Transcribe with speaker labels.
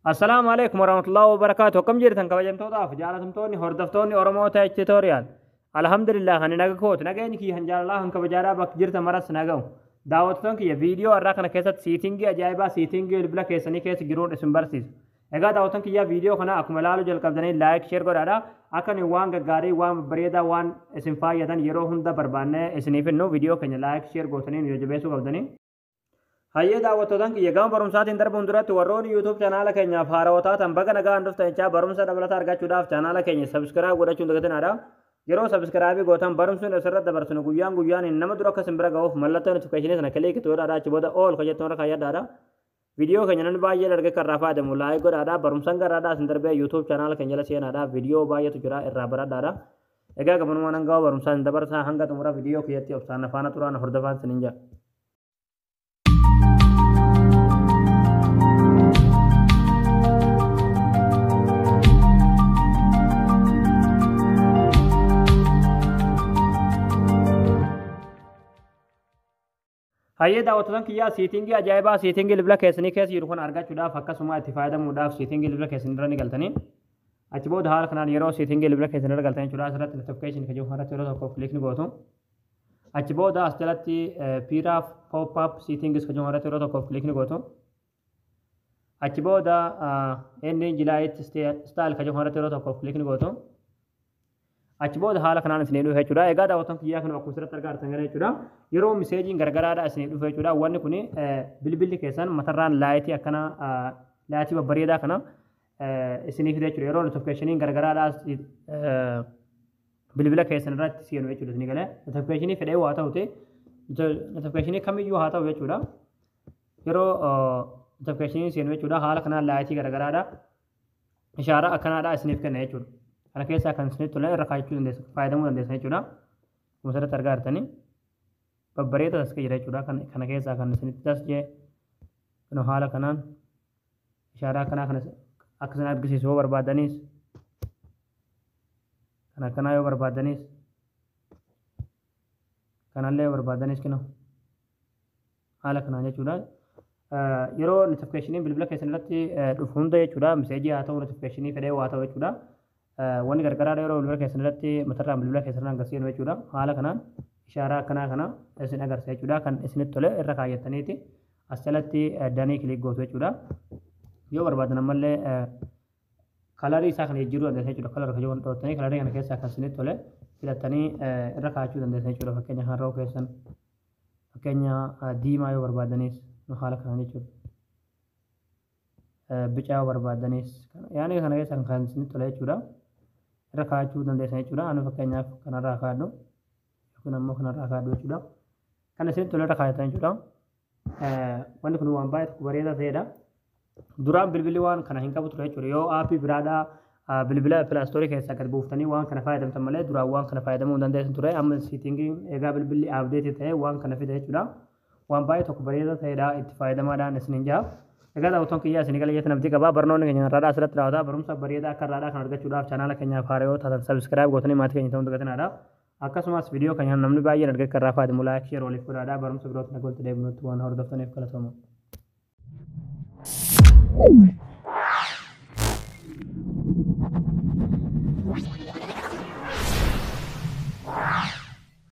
Speaker 1: Assalaamu alaikum warahmatullahi wabarakatuh. Akkam jirtan kabajamtootaaf jaalatamtoonni hordoftoonni Oromoo Tech Tutorial. Alhamdulillah kan naga kooti nageenyi kiyya kan jaalalaa kan kabajaadhaa bakka jirtan maras naga'u. Daawwattoon kiyya viidiyoo har'aa kana keessatti settingii ajaa'ibaa settingii bilbila keessanii keessa jiruun isin barsiisa. Egaa daawwattoon kiyya viidiyoo kana akkuma ilaaluu jalqabdanii like, share godhaadha. Akka nuyi waan gaggaarii, waan babbareedaa, waan isin fayyadan yeroo hunda barbaannee isiniif hinnu viidiyoo keenya like, share gootanii nu jajjabeessuu qabdanii. Hayyee daawwattootaan kiyya gama barumsaatiin darbuun duratti warroonni YouTube chaanaala keenyaaf haarawaa taatan baga nagaan dhuftan jechaa barumsa dabalataa argachuudhaaf chaanaala keenya subscribe godhachuun dagatinaa. Yeroo subscribe gootan barumsuun asirratti dabarsinu guyyaan guyyaan nama dura akka isin bira ga'uuf mallattoo notification sana click godhaadha. Achi booda all ka jettu irra kaayyadhaadha. Viidiyoo keenya namni baay'een argee kan irraa fayyadamu like godhaadha. Barumsaan garaadhaa isin darbee YouTube chaanaala keenya jala seenaadha. Viidiyoo baay'eetu jira irraa baradhaadha. Egaa gabanumaan hanga barumsaan isin dabarsaa hanga xumura viidiyoo kiyyatti obsaan faana turaan hordofaan isiniin jedha. Hayyee daawwattoota kiyyaa settingii ajaa'ibaa settingii bilbila keessanii keessa jiru kun argachuudhaaf akkasuma itti fayyadamuudhaaf settingii bilbila keessanii irra ni galtanii. Achi booda haala kanaan yeroo settingii bilbila keessanii irra galtanii jechuudha asirratti notification kan jiru irratti yeroo tokko click ni gootu. Achi booda as jalatti PIRAF pop up settings kan jiru irratti yeroo tokko click ni gootu. Achi booda ending light style kan jiru irratti yeroo tokko click ni gootu. Achi booda haala kanaan isinii dhufe jechuudha. Egaa daawwattoon kiyyaa kana akkuma asirratti argaa jirtan kana jechuudha. Yeroo messageiin gargaraadha isinii dhufe jechuudha. Wanni kun bilbilli keessan matarraan lightii akkana lightii babbareedaa kana isinii fide jechuudha. Yeroo notificationiin gargaraadha bilbila keessan irratti seenu jechuudha isinii galee. Notificationii fedhee waa ta'uti notificationii kamiyyuu haa ta'u jechuudha. Yeroo notificationiin seenu jechuudha haala kanaan lightii gargaraadha. Ishaaraa akkanaadha isiniif kenna jechuudha. Kana keessaa kan isinitti tolan irra kaa'achuu dandeessan fayyadamuu dandeessan jechuudha. Akkuma asirratti argaa jirtanii babbareeda tas jira jechuudha. Kana keessaa kan isinitti tas jee kun haala kanaan ishaaraa akkanaa kana akka isin argisiisu yoo barbaadanis kan akkanaa yoo barbaadanis kanallee yoo barbaadanis kinu haala kanaan jechuudha. Yeroo notificationiin bilbila keessan irratti dhufu hunda jechuudha. Messageii haa ta'u notificationii fedhee waa ta'u jechuudha. Wanni gargaraadha yeroo bilbila keessan irratti matarraan bilbila keessan irraan agarsiisnu jechuudha. Haala kanaan ishaaraa akkanaa kana isin agarsiisa jechuudha. Kan isinitti tole irra kaayyattaniiti as jalatti done click gootu jechuudha. Yoo barbaadan ammallee colorii isaa kana jijjiiruu dandeessan jechuudha. Color kan jedhamu dhootanii colorii kana keessaa kan isinitti tole filattanii irra kaa'achuu dandeessan jechuudha. Fakkeenya harroo keessan fakkeenya diimaa yoo barbaadanis haala kanaan jechuudha. Bicaa yoo barbaadanis yaani kana keessaa kan isinitti tole jechuudha. Irra kaa'achuu dandeessan jechuudha. Ani fakkeenyaaf kanarraa kaa'adhu yookiin ammoo kanarraa kaa'adhu jechuudha. Kan isinitti tole irra kaa'atan jechuudha. Wanni kun waan baay'ee tokko bareedaa ta'edha. Duraan bilbilli waan kana hin qabu ture jechuudha. Yoo appii biraadhaa bilbila Play Storeii keessaa gad buuftanii waan kana fayyadamtan malee duraan waan kana fayyadamuu hin dandeessan ture. Amma settingiin egaa bilbilli updateii ta'e waan kana fide jechuudha. Waan baay'ee tokko bareedaa ta'edha. Itti fayyadamaadhaan isiniin jaha. Egaa daawwattoon kiyyaa isinii gala jettan abdii qabaa. Barnoonni keenya irraadhaa asirratti raawwata. Barumsa bareedaa akka irraadhaa kan argachuudhaaf chaanaala keenyaaf haaraa yoo taatan subscribe gootanii maatii keenya ta'uu hin dagatinaadha. Akkasumas viidiyoo keenya namni baay'een argee akka irraa fayyadamu like, share waliif godhaadha. Barumsa birootti nagoolti deebinutti waan hordoftaniif galatooma.